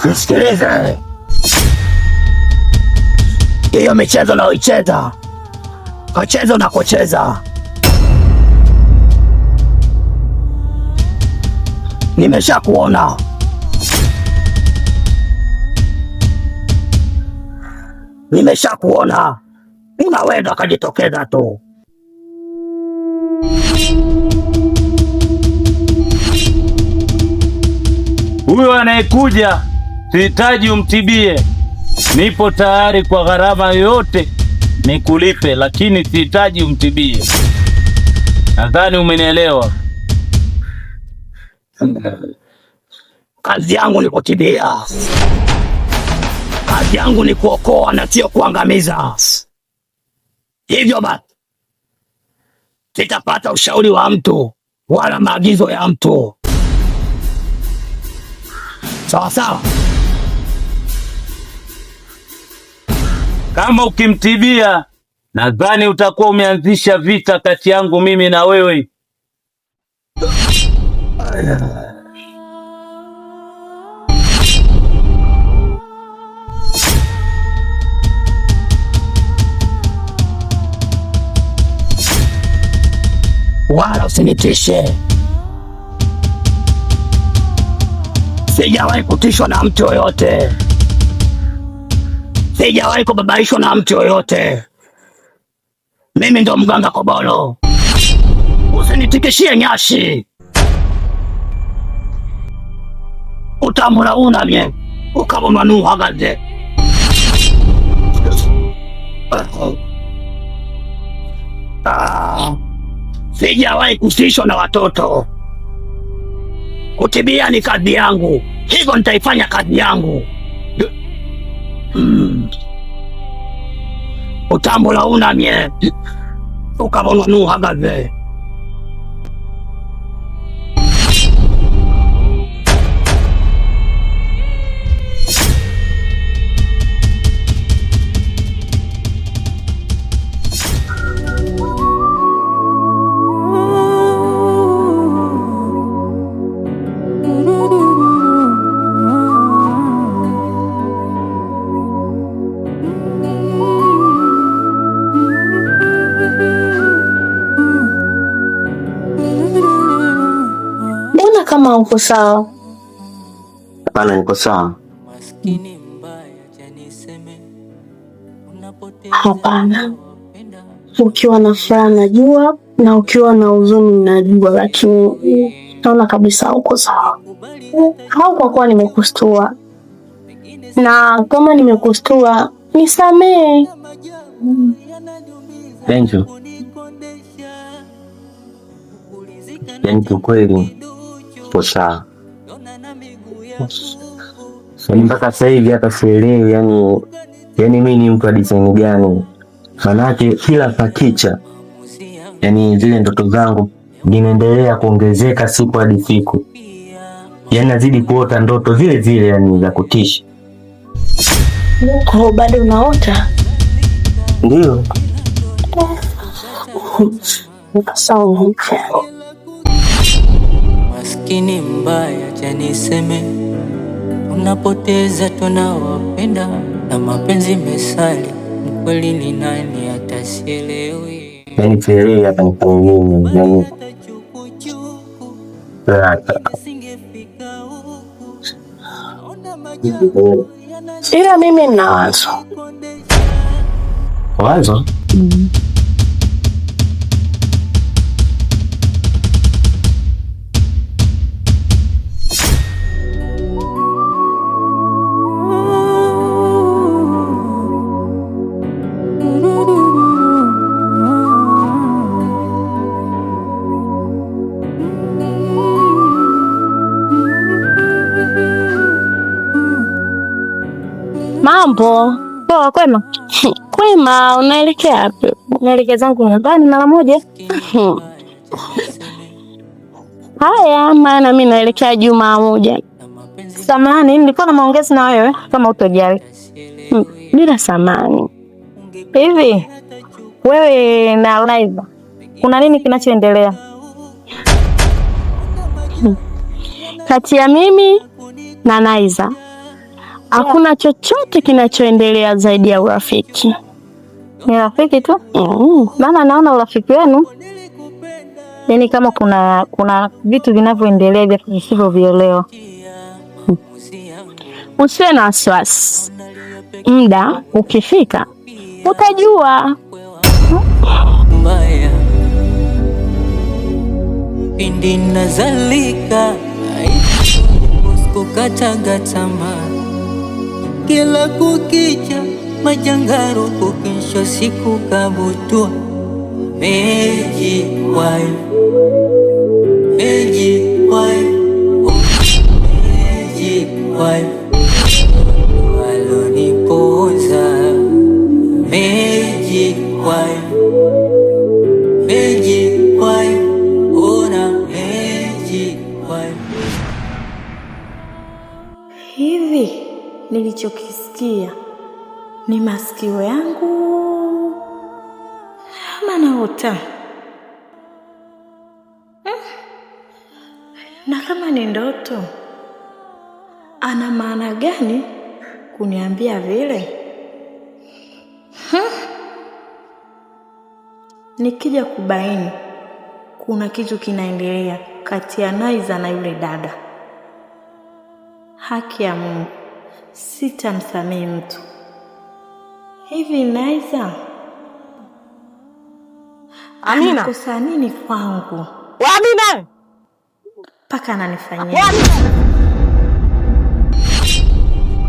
Nisikilize, hiyo michezo naoicheza, kacheza unakocheza. Nimesha kuona. Nimesha kuona, unaweza ukajitokeza tu. Huyo anayekuja sihitaji umtibie, nipo tayari kwa gharama yoyote nikulipe, lakini sihitaji umtibie. Nadhani umenielewa. Kazi yangu ni kutibia, kazi yangu ni kuokoa na sio kuangamiza. Hivyo basi sitapata ushauri wa mtu wala maagizo ya mtu. Sawa sawa. Kama ukimtibia, nadhani utakuwa umeanzisha vita kati yangu mimi na wewe. Wala usinitishe. Sijawahi kutishwa na mtu yoyote, sijawahi kubabaishwa na mtu yoyote. Mimi ndo mganga Kobolo, usinitikishie nyashi. Utambula unamye ukabonwa nuhagaze. Ah, sijawahi kusishwa na watoto. Kutibia ni kazi yangu, hivyo nitaifanya kazi yangu. Utambula unamye ukabonwa nuhagaze. Mbona kama uko sawa? Hapana, niko sawa. Hapana, ukiwa na furaha najua, na ukiwa na huzuni najua, lakini naona kabisa uko sawa. Au kwa kuwa nimekustua, na kama nimekustua nisamee. Thank you. Yaani kiukweli upo sawa. Yaani mpaka sasa hivi hata sielewi, yani mimi ni mtu wa design gani? Manake kila pakicha, yani zile ndoto zangu zinaendelea kuongezeka siku hadi siku, yani nazidi kuota ndoto zile zile, yani za kutisha. Kwa bado unaota? Ndio. Sawa. Maskini mbaya, acha niseme, unapoteza tunawapenda na mapenzi mesali, mkweli ni nani atasielewi? Yani sielewi hapa nifanye nini, yani Ila mimi nina wazo. Wazo? Mambo Poa, kwema. Kwema, unaelekea wapi? Naelekea zangu nyumbani mara moja. Haya, maana mi naelekea Jumaa moja. Samahani, nilikuwa na maongezi na wewe kama utojali. Bila samani. Hivi wewe na Laiza kuna nini kinachoendelea? Kati ya mimi na Naiza Hakuna chochote kinachoendelea zaidi ya urafiki. Ni rafiki tu? Maana naona urafiki wenu yaani kama kuna vitu vinavyoendelea vya visivyovielewa. Usiwe na wasiwasi, muda ukifika utajua. Mbaya pindi nazalika kukataga tamaa kila kukicha majangaro kukisha siku kabutua Meji wife, Meji wife, Meji wife walonipoza Meji wife, Meji wife, ona Meji wife. Hivi nilichokisikia ni masikio yangu ama naota? Na kama ni ndoto, ana maana gani kuniambia vile? Nikija kubaini kuna kitu kinaendelea kati ya Naiza na yule dada, haki ya Mungu sitamsamehe mtu. Hivi Naiza Amina. anakosa nini kwangu We Amina, mpaka ananifanyia? we Amina.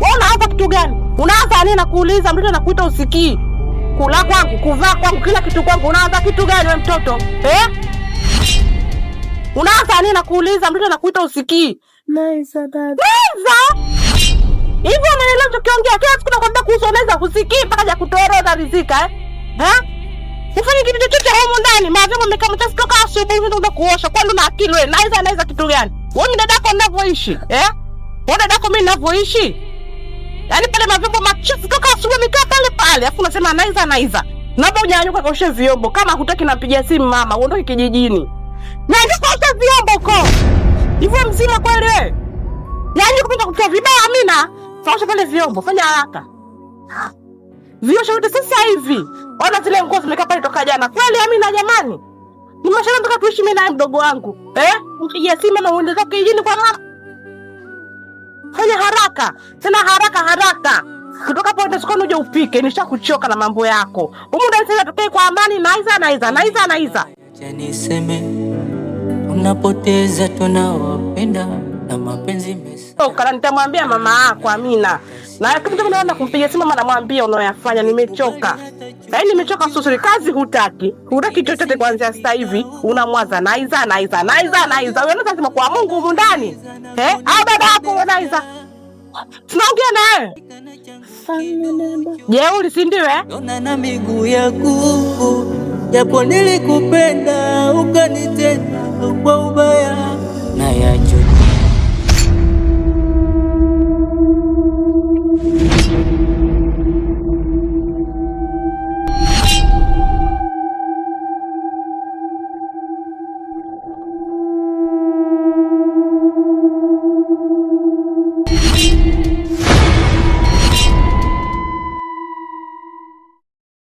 Wewe unaanza kitu gani? Unaanza nini nakuuliza? Mtoto anakuita usikii. Kula kwangu, kuvaa kwangu, kila kitu kwangu. Unaanza kitu gani wewe mtoto? Eh? Unaanza nini nakuuliza? Mtoto anakuita usikii. Naiza dada. Naiza! Hivi unaelewa tukiongea kila siku nakwambia kuhusu Naiza husikii mpaka ja kutoa roho utaridhika eh? Ha? Ufanye kitu chochote humu ndani, mavyombo yamekaa machafu toka asubuhi unaenda kuosha. Kwani una akili wewe? Naiza Naiza kitu gani? Wewe ni dadako ninavyoishi, eh? Wewe dadako mimi ninavyoishi? Yaani pale mavyombo machafu toka asubuhi yamekaa pale pale, alafu unasema Naiza Naiza. Naomba unyanyuka kaoshe vyombo. Kama hutaki napigia simu mama, uondoke kijijini. Naenda kaosha vyombo huko. Hivyo mzima kweli wewe? Yaani kupita kutoa vibaya Amina. Kaosha pale vyombo, fanya haraka. Vioshe vyote sasa hivi. Ona zile nguo zimekaa pale toka jana. Kweli Amina jamani? Ni maisha mpaka tuishi mimi naye mdogo wangu. Eh? Mpigie simu mama uende zako kijijini kwa mama. Fanya haraka. Tena haraka haraka. Kutoka hapo uende sokoni uje upike, nishakuchoka na mambo yako. Humu ndani sasa tukae kwa amani Naiza Naiza Naiza Naiza. Acha niseme tunapoteza tunawapenda na mapenzi mesa Toka na nitamwambia mama yako Amina. Na kama mtu naona kumpigia simu mama namwambia unayoyafanya nimechoka. Yaani nimechoka susuri, kazi hutaki. Hutaki chochote kuanzia sasa hivi unamwaza Naiza Naiza Naiza Naiza. Wewe unasema kwa Mungu humu ndani. Eh? Au baba yako Naiza. Tunaongea naye. Jeuri si ndio eh? Dona na miguu ya kuku, japo nilikupenda ukanitenda kwa ubaya, na yajutia